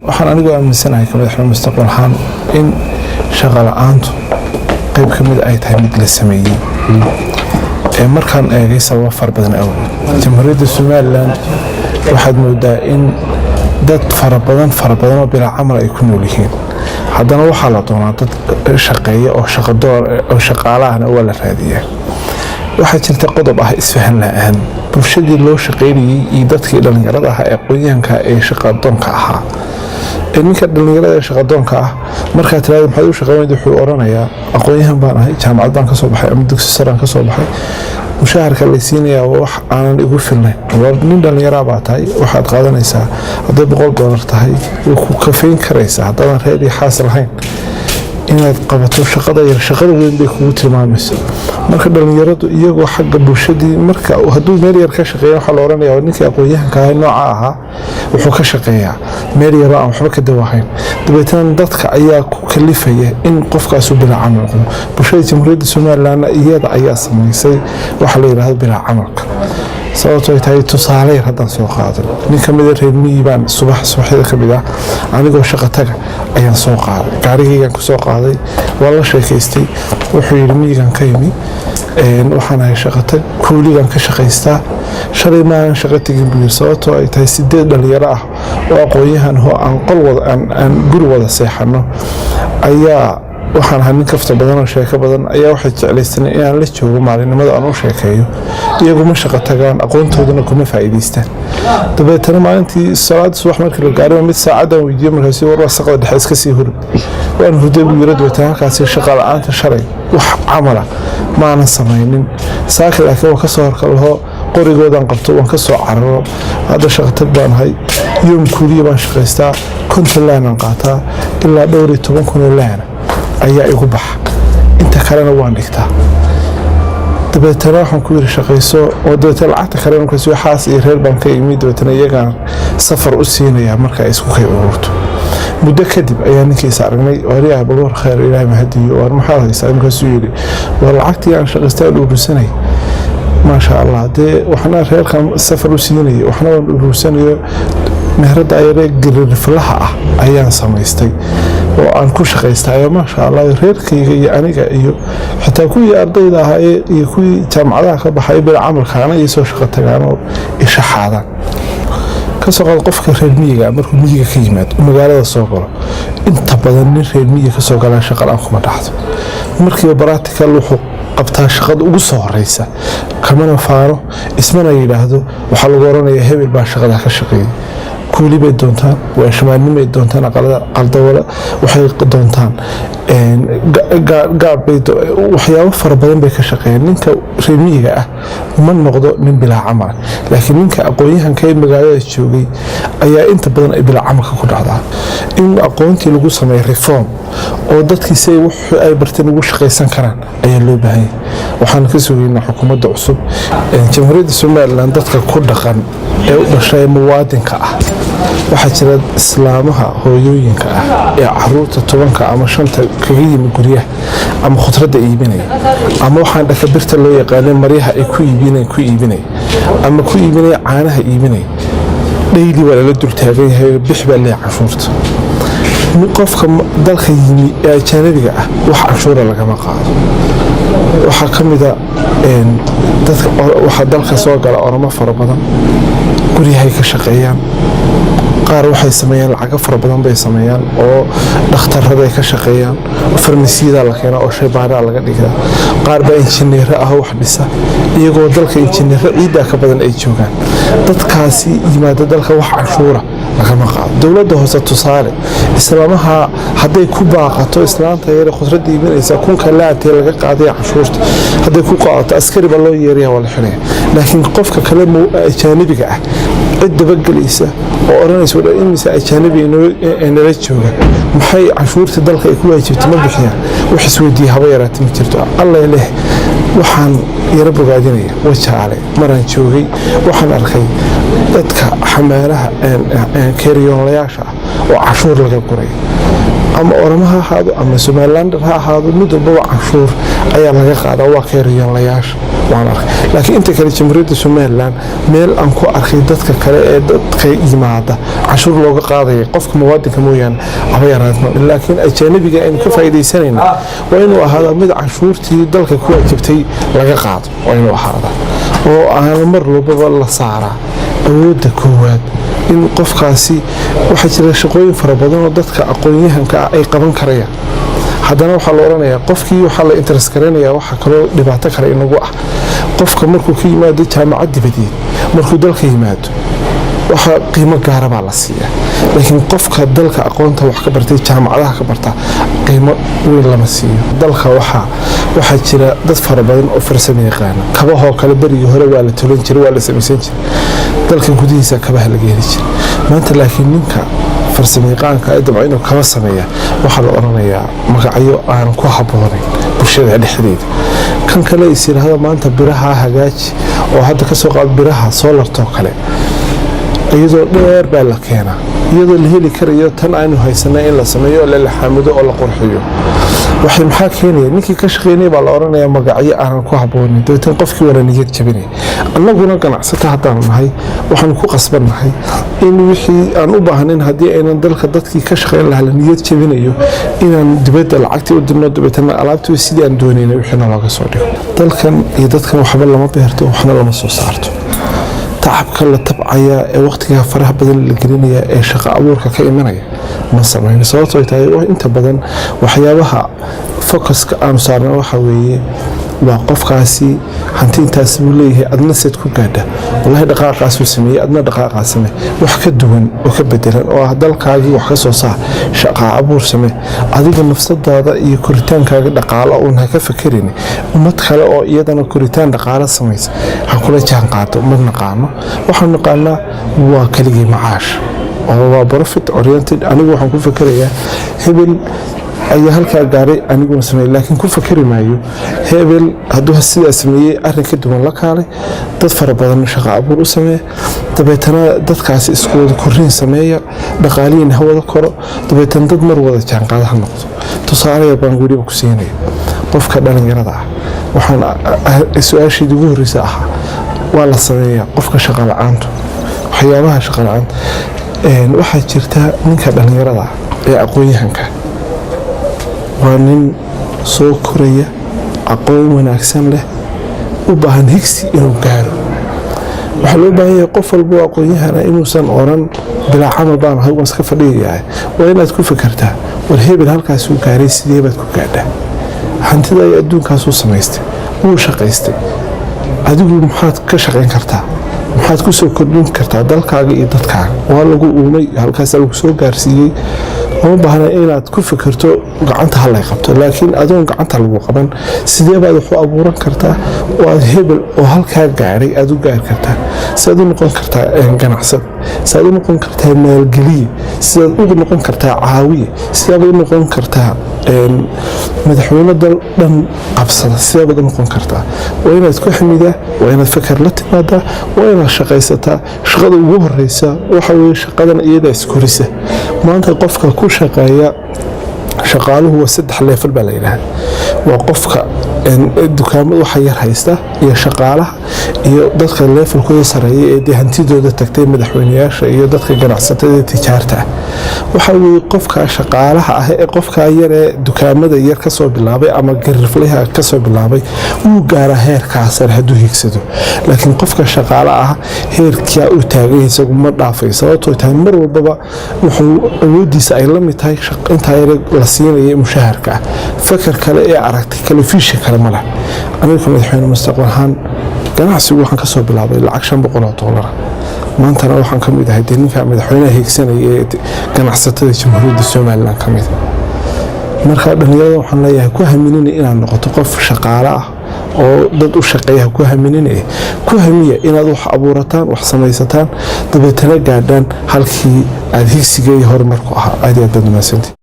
Waxaan anigu aaminsanahay ka madaxweyne mustaqbal ahaan in shaqa la-aantu qayb ka mid ay tahay mid la sameeyey. Ee markaan eegay sababo fara badan awgeed, Jamhuuriyadda Somaliland waxaad moodaa in dad fara badan fara badan oo bilaa camal ay ku nool yihiin. Haddana waxaa la doonaa dad shaqeeya oo shaqadoor oo shaqaalahana waa la raadiyaa. Waxaa jirta qodob ah isfahan la-aan bulshadii loo shaqaynayey iyo dadkii dhallinyarada ahaa ee aqoonyahanka ee shaqadoonka ahaa. Ninka dhallinyarada ee shaqadoonka ah markaa tiraada "Maxaad u shaqayn?" wuxuu oranayaa, "Aqoonyahan baan ahay, jaamacad baan kasoo baxay ama dugsi saraan kasoo baxay, mushaharka lay siinayaa waa wax aanan igu filnayn." War nin dhallinyaraa baa tahay, waxaad qaadanaysaa hadday $100 tahay way ku kafayn karaysaa haddaadan reer iyo xaas lahayn inaad qabato shaqada yar, shaqada weyn bay kugu tilmaamaysa. Marka dhallinyaradu iyagoo xagga bulshadii, marka hadduu meel yar ka shaqeeya, waxaa la oranaya ninkii aqoon-yahanka ahay nooca ahaa wuxuu ka shaqeeyaa meel yaroo aan waxba ka dawahayn. Dabeetana dadka ayaa ku kalifaya in qofkaasu bilaa camal noqdo. Bulshada Jamhuuriyadda Somalilandna iyada ayaa samaysay waxa la yidhaahdo bilaa camalka. Sababto ay tahay, tusaale yar haddaan soo qaado, nin ka mida reer miyi baan subax subaxyada ka mid ah anigoo shaqo taga ayaan soo qaaday, gaarigaygaan ku soo qaaday, waan la sheekaystay. Wuxuu yidhi, "Miyigan ka yimi, waxaan ahay shaqo tag, kuuligan ka shaqaystaa. Shalay maanan shaqo tegin," buu yidhi, "sababtoo ay tahay sideed dhalinyaro ah oo aqoon-yahan oo aan qol wada aan guri wada seexano ayaa, waxaan ahaa nin kafta badan oo sheeko badan, ayaa waxay jeclaysanay inaan la joogo maalinimada, aan u sheekeeyo. Iyagu ma shaqo tagaan, aqoontoodana kuma faa'iidaystaan. Dabeetana maalintii salaada subax markii la gaaray mid saacaddan weydiiyo, markaasi war waa saqda dhexe, iska sii hurud, waan hurday," buu yiri. "Dabeetana halkaasi shaqa la-aanta shalay wax camala maanan samaynin saaka, laakiin waan kasoo horkalaho, qorigoodan qabto, waan kasoo cararo. Hadda shaqatag baan ahay, yoom kuuliya baan shaqaystaa, 50 laanaan qaataa, ilaa dhowr iyo toban kun oo laana ayaa igu baxa, inta kalena waan dhigtaa." Dabeetana waxaan ku yiri, "Shaqayso." Oo dabeetana lacagta kale markaas xaas iyo reer baan ka imi, dabeetana iyagaan safar u siinayaa marka ay isku kay ururto. Muddo kadib ayaa ninkiisa aragnay. "Waryaha, bal war khayr, Ilaahay mahadiyo, war maxaad haysaa?" Markaasuu yidhi, "War lacagtii aan shaqaystay aan urursanay, maasha Allah, dee waxna reerkan safar u siinaya, waxna waan urursanayo. Meherada ayaree garirflaha ah ayaan samaystay oo aan ku shaqaystayo, maasha Allah, reerkayga iyo aniga iyo xitaa kuwii ardayda ahaa iyo kuwii jaamacadaha ka baxay bil camalkaana iyo soo shaqo tagaan oo ishaxaadaan." Kasoo qaad qofka reer miyiga markuu miyiga ka yimaado, magaalada soo galo, inta badan nin reer miyiga kasoo galaa shaqa la-aan kuma dhacdo. Markiiba practical wuxuu qabtaa shaqada ugu soo horeysa, kamana faano, ismana yidhaahdo. Waxaa lagu oranayaa hebel baa shaqada ka shaqeeyay. Kuuli bay doontaan, waashamaannimay doontaan, aqalada qaldawale waxay doontaan, gaadh bay, waxyaabo fara badan bay ka shaqeeyaan. Ninka reer miyiga ah ma noqdo nin bilaa camala, laakiin ninka aqoon-yahanka ee magaalada joogay ayaa inta badan ay bilaa camalka ku dhacdaa. In aqoontii lagu sameeyo reform oo dadkii si ay ay barteen ugu shaqaysan karaan ayaa loo baahan yahay. Waxaan ka sugaynaa xukuumadda cusub. Jamhuuriyadda Somaliland dadka ku dhaqan ee u dhashay muwaadinka ah, waxaa jira islaamaha hooyooyinka ah ee caruurta 10-ka ama 5-ta kaga yimi guryaha, ama khudradda iibinaya, ama waxaan dhakabirta loo yaqaanay maryaha ay ku iibinaya ku iibinaya, ama ku iibinaya caanaha iibinaya. Daily waa lala dul taagan yahay, bix baa leeyahay canshuurta. Qofka dalka yimi ee ajaanabiga ah wax canshuura lagama qaado. Waxaa ka mida dadka, waxaa dalka soo gala Oramo fara badan, guryahay ka shaqeeyaan. Qaar waxay sameeyaan lacago fara badan bay sameeyaan oo dhakhtaraday ka shaqeeyaan, farmasiyada la keenaa oo shaybaadhaa laga dhigaa. Qaar baa injineero ah oo wax dhisa, iyagoo dalka injineero ciiddaa ka badan ay joogaan. Dadkaasi yimaada dalka wax canshuura lagama qaado. Dowladda hoose, tusaale, islaamaha hadday ku baaqato, islaanta yare khudradda iibinaysa kunka laantee laga qaadaya canshuurta hadday ku qaadato, askari baa loo yeeraya, waa la xidhaya. Laakiin qofka kale ajaanibiga ah cid dabagelaysa oo odhanaysa wadha imise ajaanibi nala jooga, maxay canshuurta dalka ay ku waajibta ma bixiyaan, wax isweydiiya haba yaraata ma jirto. Alla leh, waxaan yaro bogaadinaya Wajaale maraan joogay, waxaan arkay dadka xamaalaha keeriyoonlayaasha ah oo canshuur laga guray, ama Oramo ha ahaado ama Somalilander ha ahaado, mid walbaba canshuur Ayaa laga qaadaa, waa keeriyoonlayaasha waan arkay, laakiin inta kale Jamhuuriyadda Somaliland meel aan ku arkay dadka kale ee dadka yimaada canshuur looga qaadaya qofka muwaadinka mooyaane haba yaraatmo. Laakiin ajaanibiga aynu ka faa'iidaysanayna waa inuu ahaadaa mid canshuurtii dalka ku waajibtay laga qaado, waa inuu ahaadaa oo aan mar walbaba la saaraa awoodda koowaad in qofkaasi. Waxaa jira shaqooyin fara badan oo dadka aqoon-yahanka ah ay qaban karayaan. Haddana waxaa la odhanayaa qofkii waxaa la interest garaynaya. Waxaa kaloo dhibaato kale inagu ah, qofka markuu ka yimaado jaamacad dibadeed, markuu dalka yimaado, waxa qiimo gaara baa la siiyaa, laakiin qofka dalka aqoonta wax ka bartay, jaamacadaha ka barta, qiimo weyn lama siiyo. Dalka waxaa jira dad fara badan oo farsamo yaqaana. Kabahoo kale berigii hore waa la tolan jiray, waa la samaysan jiray, dalkan gudihiisa kabaha laga heli jiray. Maanta laakiin ninka farsamo yaqaanka ee dabco inuu kaba sameeya waxaa la odhanayaa magacyo aan ku habboonayn bulshada dhexdeeda. Kan kale is yidhaahda maanta biraha hagaaji, oo hadda kasoo qaad biraha solartoo kale, iyadoo dheer baa la keenaa, iyadoo la heli karayo tan aynu haysanay in la sameeyo oo la laxaamido oo la qurxiyo. Waxay maxaa keenaya? Ninkii ka shaqeynaya baa la odhanayaa magacyo aanan ku habboonin. Dabeetana qofkii waana niyad jabinaya. Annaguna ganacsata haddaanu nahay, waxaanu ku qasbannahay in wixii aan u baahnayn, haddii aynan dalka dadkii ka shaqeyn lahaa la niyad jabinayo, inaan dibadda lacagtii u dirno, dabeetana alaabtii sidii aan doonaynay wixii nalooga soo dhigo. Dalkan iyo dadkan waxba lama beerto, waxna lama soo saarto. Tacabka la tabcaya ee waqtiga faraha badan la gelinaya ee shaqo abuurka ka imanaya ma samayno, sababtoo ay tahay inta badan waxyaabaha focuska aanu saarna waxa weeye waa qofkaasi hanti intaas buu leeyahay, adna seed ku gaadha? Wallahi dhaqaaqaasuu sameeyey, adna dhaqaaqaa samee. Wax ka duwan oo ka bedelan oo ah dalkaagii wax ka soo saar, shaqa abuur samee, adiga nafsadaada iyo koritaankaaga dhaqaalo uun ha ka fakerin, ummad kale oo iyadana koritaan dhaqaalo samaysa ha kula jaan qaado. Ma naqaano. Waxaan naqaanaa waa keligii macaash oo waa profit oriented. Anigu waxaan ku fakerayaa hebel ayaa halkaa gaaray, aniguna sameeyey, laakiin ku fakeri maayo hebel hadduu sidaa sameeyey arrin ka duwan la kaalay. Dad fara badan shaqo abuur u sameeya, dabeetana dadkaasi isku wada korriin sameeya, dhaqaalihiin ha wada koro, dabeetana dad mar wada jaanqaada ha noqdo. Tusaale baan weliba ku siinaya. Qofka dhalinyarada ah, waxaan su-aasheedii ugu horreysa ahaa waa la sameeyaa qofka shaqa la-aantu, waxyaabaha shaqa la-aanta. Waxaa jirta ninka dhalinyarada ah ee aqoon-yahanka waa nin soo koraya, aqoon wanaagsan leh, u baahan higsi inuu gaaro. Waxaa loo baahan yahay qof walba oo aqoon-yahana inuusan oran bilaa camal baan ahay, waan iska fadhiyayahay. Waa inaad ku fikirtaa, war hebel halkaasuu gaaray, sidee baad ku gaadhaa? Hantida ay adduunkaasuu samaystay, wuu shaqaystay, adigu maxaad ka shaqayn kartaa? Maxaad ku soo kordhin kartaa dalkaaga iyo dadkaaga? Waa lagu uumay, halkaasa lagu soo gaarsiiyey. Lama baahna inaad ku fikirto gacanta halay qabto, laakiin adoon gacanta lagu qaban, sidee baad wax u abuuran kartaa oo aad hebel oo halkaa gaadhay aad u gaari kartaa? Sidaad u noqon kartaa ganacsad? Sidaad u noqon kartaa maalgeliye? Sidaad u noqon kartaa caawiye? Sidaad u noqon kartaa madaxweyne dal dhan qabsada? Sideebaad u noqon kartaa? Waa inaad ku xamidaa, waa inaad fikar la timaadaa, waa inaad shaqaysataa. Shaqada ugu horeysa waxa weye shaqadan iyadaa iskorisa. Maanta qofka ku shaqeeya, shaqaaluhu waa saddex level baa la yidhaahda. Waa qofka dukaamada waxa yar haysta iyo shaqaalaha iyo dadka levelkooda sareeya ee dee hantidooda tagtay, madaxweyneyaasha iyo dadka ganacsatada ee tijaarta ah. Waxa weeye qofka shaqaalaha ah ee qofka yar ee dukaamada yar kasoo bilaabay ama gariflaha kasoo bilaabay wuu gaaraa heerkaa sare hadduu higsado, laakiin qofka shaqaale ah heerkaa uu taagay isagu ma dhaafay, sababtoo tahay mar walbaba wuxuu awoodiisa ay la mid tahay intaa yare la siinaya mushaharka ah. Fakar kale ee aragtay kale, vision kale ma leh. Aniga madaxweyne mustaqbal ahaan ganacsigu waxaan kasoo bilaabay lacag $500. Maantana waxaan ka mid ahay dee ninka madaxweynaha hiigsanaya ee ganacsatada Jamhuuriyadda Somaliland ka mid. Marka dhalinyarada waxaan leeyahay, ku haminina inaad noqoto qof shaqaale ah oo dad u shaqeeya. Ku haminina, ku hamiya inaad wax abuurataan, wax samaysataan, dabeetana gaadhaan halkii aad higsiga iyo horumarku ahaa. Aad iyo aad baad mahadsantihi.